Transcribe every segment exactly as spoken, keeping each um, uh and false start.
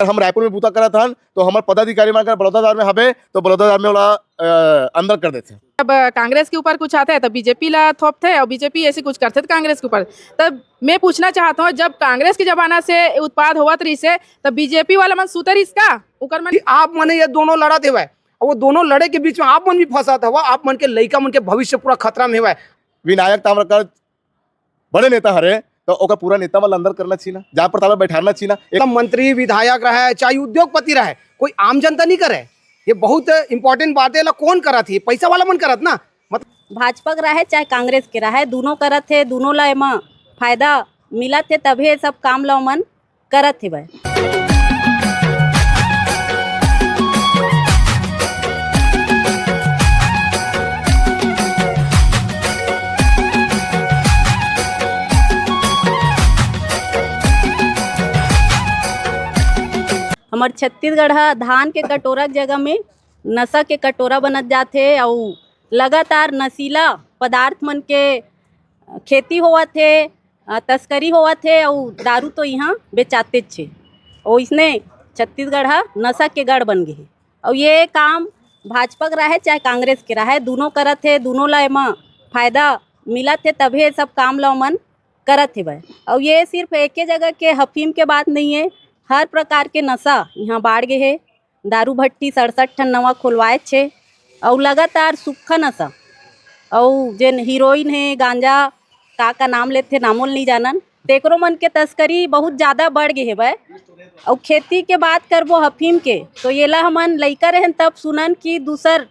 हम रायपुर में बूता करत हन, तो हमर पदाधिकारी मन अगर बलौदादार में हवे, तो बलौदादार में ओला, अ, अंदर कर देथे। अब कांग्रेस के ऊपर कुछ आथे, तो बीजेपी ला थोपथे, और बीजेपी ऐसे कुछ करथे, तो कांग्रेस के ऊपर। तब मैं पूछना चाहत हूँ, जब कांग्रेस के जमाना से उत्पाद होवत रहिसे, तब बीजेपी वाला मन सुते रहिस का? ओकर मन कि आप मने ये दोनों लड़त हेवय, और वो दोनों लड़े के बीच में आप मन भी फंसत हवा, आप मन के लइका मन के भविष्य पूरा खतरा में हेवय। विनायक ताम्रकार बड़े नेता हरे, तो ओकर पूरा नेता मन ला अंदर करना चाहिए ना, जहाँ पर ताला बैठारना चाहिए ना। एक मंत्री विधायक रहे, चाहे उद्योगपति रहे, कोई आम जनता नहीं करे। ये बहुत इंपॉर्टेंट बात है, एला कौन करत हे? पैसा वाला मन करत ना, मतलब भाजपा के रहे चाहे कांग्रेस के रहे, दोनों करत हे, दोनों ला एमा फायदा मिलत हे, तभे सब काम ला ओमन करत हेवय। हमर छत्तीसगढ़ ह धान के कटोरा के जगह में नशा के कटोरा बनत जात हे, अउ लगातार नशीला पदार्थ मन के खेती होवत हे, अ, तस्करी होवत हे, अउ दारू तो इहाँ बेचातेच हे। ओइसने छत्तीसगढ़ ह नशा के गढ़ बन गे हे। अउ ये काम भाजपा के रहे चाहे कांग्रेस के रहे, दोनों करत हे, दोनों ला एमा फायदा मिलत हे, तभे सब काम ला ओमन करत हेवय। अउ ये सिर्फ एके जगह के अफीम के बात नहीं है, हर प्रकार के नशा इहाँ बाढ़ गे हे। दारू भट्टी सड़सठ ठन नवा खोलवाएच हे, अउ लगातार सुक्खा नशा, अउ जेन हीरोइन हे, गांजा, का का नाम लेथे, नामो ल नइ जानन, तेकरो मन के तस्करी बहुत ज्यादा बढ़ गे हेवय। अउ खेती के बात करबो अफीम के, तो येला हमन लइका रहन तब सुनन कि दूसर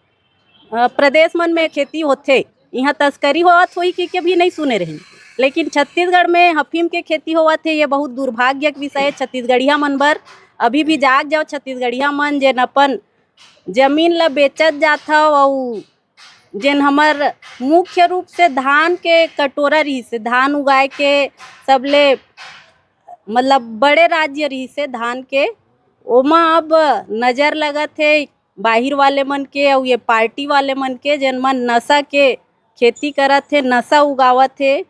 अ, प्रदेश मन में खेती होथे, इहाँ तस्करी होवत होही कि, कि भी नहीं सुने रही, लेकिन छत्तीसगढ़ में अफीम के खेती होवत हे। ये बहुत दुर्भाग्य के विषय है छत्तीसगढ़िया मन बर। अभी भी जाग जाओ छत्तीसगढ़िया मन, जेन अपन जमीन ला बेचत जात हव, अउ जेन हमर मुख्य रूप से धान के कटोरा रहिस हे, धान उगाए के सबले मतलब बड़े राज्य रहिस हे धान के, ओमा अब नजर लगत हे बाहिर वाले मन के अउ ये पार्टी वाले मन के, जेन मन नशा के खेती करत हे, नशा उगावत हे।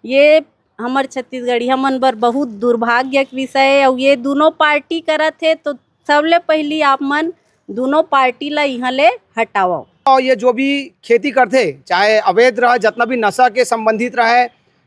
ये हमर छत्तीसगढ़िया मन बर बहुत दुर्भाग्य के विषय हे। अउ ये दोनों पार्टी करत हे, तो सबले पहिली आप मन दोनों पार्टी ला इहाँ ले हटावव। और ये जो भी खेती करथे, चाहे अवैध रहे, जितना भी नशा के संबंधित रहे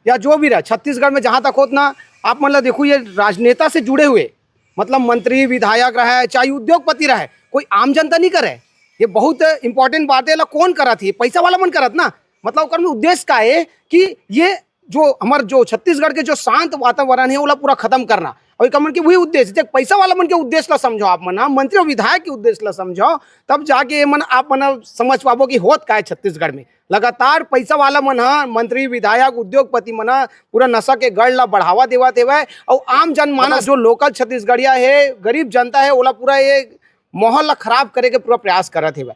या जो भी रहे, छत्तीसगढ़ में जहाँ तक होत ना, आप मन ला देखो, ये राजनेता से जुड़े हुए, मतलब मंत्री, विधायक रहे, चाहे उद्योगपति रहे, कोई आम जनता नहीं करे। ये बहुत इंपॉर्टेंट बात है। एला कौन करत हे? पैसा वाला मन करत ना। मतलब ओकर में उद्देश्य का है कि ये जो हमर जो छत्तीसगढ़ के जो शांत वातावरण है, ओला पूरा खत्म करना। और एकर मन के वही उद्देश्य, देख, पैसा वाला मन के उद्देश्य ला समझो आप मन, हाँ, मंत्री और विधायक के उद्देश्य ला समझो, तब जाके ये मन, आप मन समझ पाबो कि होत का है छत्तीसगढ़ में। लगातार पैसा वाला मन ह, मंत्री, विधायक, उद्योगपति मन ह पूरा नशा के गढ़ ला बढ़ावा देवत हेवय, और आम जनमानस जो लोकल छत्तीसगढ़िया है, गरीब जनता है, ओला पूरा ये माहौल ला खराब करे के पूरा प्रयास करत हेवय।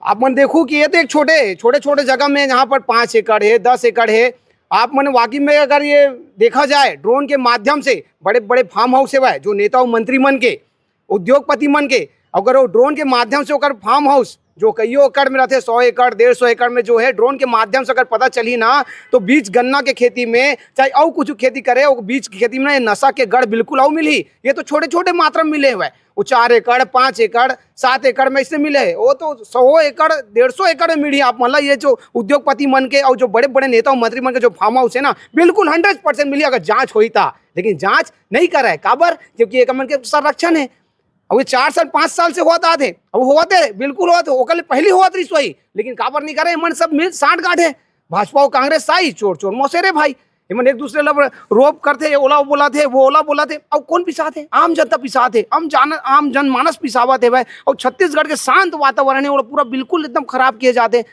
आप मन देखो कि ये तो एक छोटे, छोटे-छोटे जगह में, जहाँ पर पाँच एकड़ है, दस एकड़ है, आप मन वाकई में अगर ये देखा जाए, ड्रोन के माध्यम से बड़े-बड़े फार्म हाउस हेवय, जो नेता और मंत्री मन के, उद्योगपति मन के, अगर वो ड्रोन के माध्यम से ओकर फार्म हाउस, जो कईयों एकड़ में रहते, सौ एकड़, डेढ़ सौ एकड़ में जो है, ड्रोन के माध्यम से अगर पता चली ना, तो बीज गन्ना के खेती में, चाहे और कुछ खेती करे, वो बीज की खेती में ना, ये नशा के गढ़ बिल्कुल और मिली। ये तो छोटे-छोटे मात्रा में मिले हुए, वो चार एकड़, पाँच एकड़, सात एकड़ में इससे मिले हैं। वो तो सौ एकड़, डेढ़ सौ एकड़ में मिली आप मन ला। ये जो उद्योगपति मन के और जो बड़े-बड़े नेता और मंत्री मन के जो फार्म हाउस है ना, बिल्कुल हंड्रेड परसेंट मिली, अगर जांच होई ता। लेकिन जांच नहीं करे, काबर? क्योंकि एक मन के संरक्षण है। अब ये चार साल, पाँच साल से होत आत हे, अब होत हे, बिल्कुल होत हे, ओकर ले पहिली होत रहिस होही, लेकिन काबर नहीं करे? एमन सब मिल सांठ गांठ हे, भाजपा और कांग्रेस साई, चोर चोर मौसेरे भाई। एमन एक दूसरे ला रोप करथे, ये ओला बोलत हे, वो ओला बोलत हे, और कौन पिसात हे? आम जनता पिसात हे, आम जान, आम जनमानस पिसावत हे भाई। और छत्तीसगढ़ के शांत वातावरण है, ओला पूरा बिल्कुल एकदम खराब किए जाते।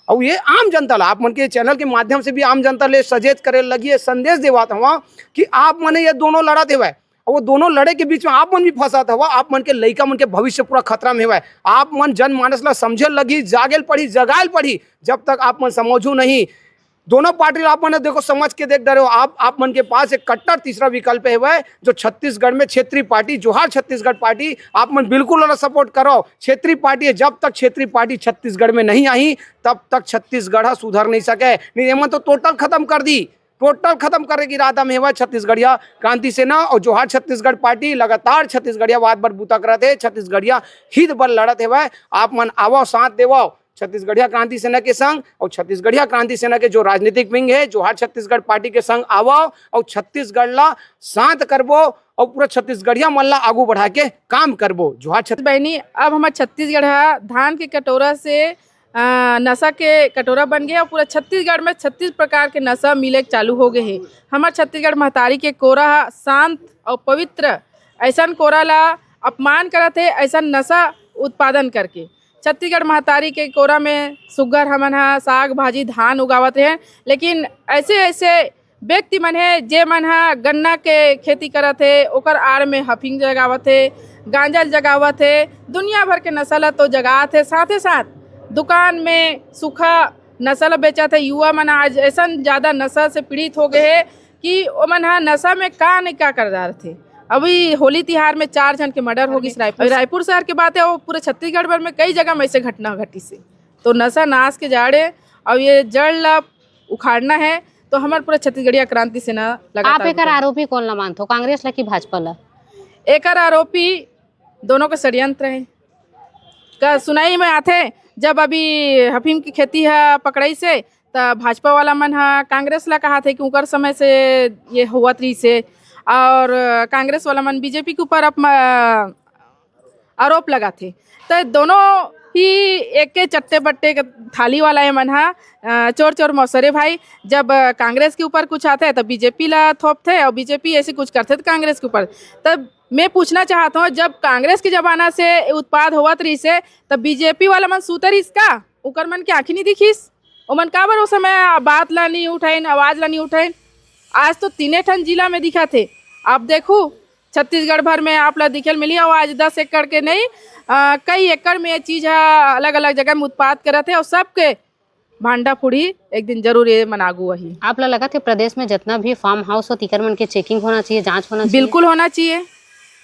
और ये आम जनता ला, आप मन के चैनल के माध्यम से भी आम जनता ले सचेत करे लगी, ये संदेश देवात हवा कि आप मने ये दोनों लड़त हेवय, और वो दोनों लड़े के बीच में आप मन भी फंसत हवा, आप मन के लइका मन के भविष्य पूरा खतरा में हेवय। आप मन जनमानस ला समझे लगी, जागेल पड़ी, जगाएल पड़ी। जब तक आप मन समझू नहीं, दोनों पार्टी ला आप मन देखो, समझ के देख डरे हो। आप, आप मन के पास एक कट्टर तीसरा विकल्प हेवय, जो छत्तीसगढ़ में क्षेत्रीय पार्टी, जोहार छत्तीसगढ़ पार्टी, आप मन बिल्कुल ओला सपोर्ट करो। क्षेत्रीय पार्टी है, जब तक क्षेत्रीय पार्टी छत्तीसगढ़ में नहीं आई, तब तक छत्तीसगढ़ ह सुधर नहीं सके। नहीं, एमन तो टोटल खत्म कर दी। टोटल खत्म करे के इरादा में हेवय छत्तीसगढ़िया क्रांति सेना अउ जोहार छत्तीसगढ़ पार्टी। लगातार छत्तीसगढ़िया वाद बर बूता करत हे, छत्तीसगढ़िया हित बर लड़त हेवय। आप मन आवव, साथ देवव छत्तीसगढ़िया क्रांति सेना के संग अउ छत्तीसगढ़िया क्रांति सेना के जो राजनीतिक विंग हे, जोहार छत्तीसगढ़ पार्टी के संग आवव अउ छत्तीसगढ़ ला शांत करबो अउ पूरा छत्तीसगढ़िया मन ला आगू बढ़ा के काम करबो। जोहार छत्तीस बहिनी, अब हमर छत्तीसगढ़ ह धान के कटोरा से अ, नशा के कटोरा बन गे हे अउ पूरा छत्तीसगढ़ में छत्तीस प्रकार के नशा मिले चालू हो गे हे। हमर छत्तीसगढ़ महतारी के कोरा ह शांत अउ पवित्र, अइसन कोरा ला अपमान करत हे, अइसन नशा उत्पादन करके। छत्तीसगढ़ महतारी के कोरा में सुग्घर हमन ह साग भाजी धान उगावत रहे, लेकिन ऐसे ऐसे व्यक्ति मन हे, जे मन ह गन्ना के खेती करत हे, ओकर आड़ में हफीम जगावत हे, गांजा जगावत हे, दुनिया भर के नशा ल तो जगात हे, साथे साथ दुकान में सूखा नशा ल बेचत हे। युवा मन आज ऐसन ज्यादा नशा से पीड़ित हो गए हे कि ओमन ह नशा में का नहीं का कर डारत हे। अभी होली तिहार में चार झन के मर्डर हो गिस रायपुर। रायपुर शहर के बात हे, वो पूरे छत्तीसगढ़ भर में कई जगह में ऐसे घटना घटिस हे। तो नशा नाश के जड़ हे, अउ ये जड़ ला उखाड़ना हे, तो हमर पूरा छत्तीसगढ़िया क्रांति सेना लगातार आप एकर उठे। आरोपी कोन ला मानथो, कांग्रेस ला कि भाजपा ला? एकर आरोपी दोनों के षड्यंत्र हे। का सुनाई में आथे, जब अभी हफीम की खेती ह पकड़ाइस हे, त भाजपा वाला मन ह कांग्रेस ला कहाथे कि उकर समय से ये होवत रहिस हे, और कांग्रेस वाला मन बीजेपी के ऊपर अपमा-, आरोप लगाथे। त दोनों ही एक के चट्टे बट्टे के थाली वाला ये मन ह, अ, चोर चोर मौसरे भाई। जब, अ, कांग्रेस के ऊपर कुछ आथे त बीजेपी ला थोपथे, और बीजेपी ऐसे कुछ करथे त कांग्रेस के ऊपर। तब मैं पूछना चाहत हूँ, जब कांग्रेस के जमाना से उत्पाद होवत रहिस हे, तब बीजेपी वाला मन सूते रहिस का? उकर मन के आँखी नहीं दिखिस? ओमन काबर ओ समय बात ला नहीं उठाइन, आवाज ला नहीं उठाइन? आज तो तीने ठन जिला में दिखत हे। आप देखू, छत्तीसगढ़ भर में आप ला दिखेल मिली, और आज दस एकड़ के नहीं, अ, कई एकड़ में ये चीज ह अलग-अलग जगह में उत्पाद करत हे, और सबके भांडा फूड़ी एक दिन जरूर ये मन आगू आही। आप ला लगत हे प्रदेश में जितना भी फार्म हाउस हो, तिकर मन के चेकिंग होना चाहिए, जांच होना चाहिए? बिल्कुल होना चाहिए,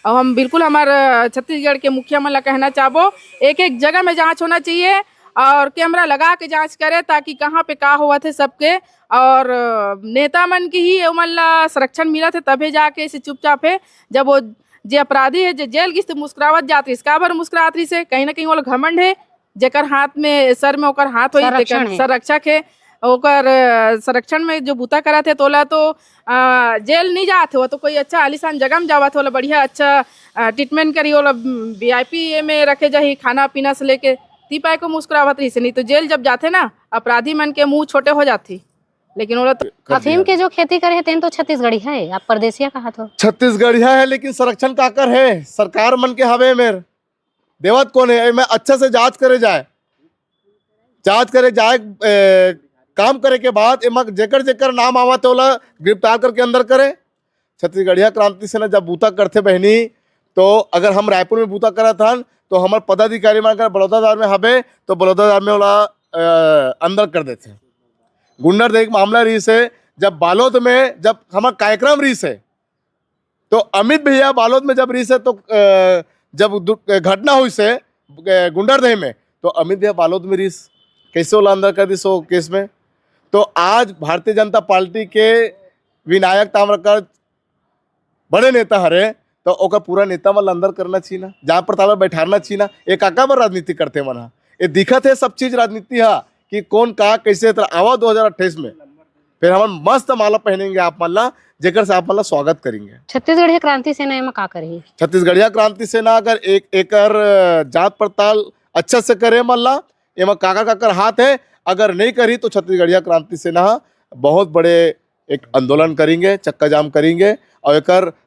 और हम बिल्कुल हमर, अ, छत्तीसगढ़ के मुखिया मन ला कहना चाहबो, एक-एक जगह में जांच होना चाहिए और कैमरा लगा के जांच करे, ताकि कहाँ पे का होवत हे सबके। और, अ, नेता मन के ही ओमन ला संरक्षण मिलत हे, तभे जाके ऐसे चुपचाप हे। जब वो जे अपराधी हे, जे जेल गिस, त मुस्कुरावत जात रहिस। काबर मुस्कुरात रहिस हे? कहीं ना कहीं ओला घमंड हे, जेकर हाथ में, सर में ओकर हाथ होई, संरक्षण तेकर हे। संरक्षक हे, ओकर, अ, संरक्षण में जो बूता करत हे, तोला तो, अ, जेल नहीं जात हे, वो तो कोई अच्छा आलीशान जगह में जावत हे, ओला बढ़िया अच्छा, अ, ट्रीटमेंट करी, ओला वीआईपी में रखे जाही, खाना पीना से लेके। ती पाए को मुस्कुरावत रहिस हे, नहीं तो जेल जब जाथे ना, अपराधी मन के मुंह छोटे हो जाथे। लेकिन ओला तो कर अफीम दिया। के जो खेती करे हे, तेन तो छत्तीसगढ़िया हे, आप परदेसिया कहाथो। छत्तीसगढ़िया हे, लेकिन संरक्षण काकर हे? सरकार मन के हवे मेर। देवत कोन हे? एमे अच्छा से जांच करे जाए। जांच करे जाए, ए, काम करे के बाद एमा जेकर जेकर नाम आवत हे, ओला गिरफ्तार करके अंदर करे। छत्तीसगढ़िया क्रांति सेना जब बूता करथे बहिनी, तो अगर हम रायपुर में बूता करत हन, तो हमर पदाधिकारी मन अगर बलौदाबाजार में हबे, तो बलौदाबाजार में ओला, अ, अंदर कर देथे। गुंडरदेही के मामला रहिस हे, जब बालोद में, जब हमर कार्यक्रम रहिस हे, तो अमित भैया बालोद में जब रहिस हे, तो, अ, जब दु-, घटना होइस हे, अ, गुंडरदेही में, तो अमित भैया बालोद में रहिस, कैसे ओला अंदर कर दिस ओ केस में? तो आज भारतीय जनता पार्टी के विनायक ताम्रकार बड़े नेता हरे, तो ओकर पूरा नेता मन ला अंदर करना चाहिए ना, जांच पड़ताल में बैठारना चाहिए ना। ये काका बर राजनीति करथे मन ह? ये दिखत हे सब चीज राजनीति ह कि कौन का कैसे। तर आवा दो हजार अट्ठाईस में, फिर हमन मस्त माला पहनेंगे आप मन ला, जेकर से आप मन ला स्वागत करेंगे। छत्तीसगढ़िया क्रांति सेना एमा का करही? छत्तीसगढ़िया क्रांति सेना अगर एक एकर, अ, जांच पड़ताल अच्छा से करे मन ला, एमा काकर काकर हाथ हे, अगर नहीं करही तो छत्तीसगढ़िया क्रांति सेना ह बहुत बड़े एक आंदोलन करेंगे, चक्का जाम करेंगे और एकर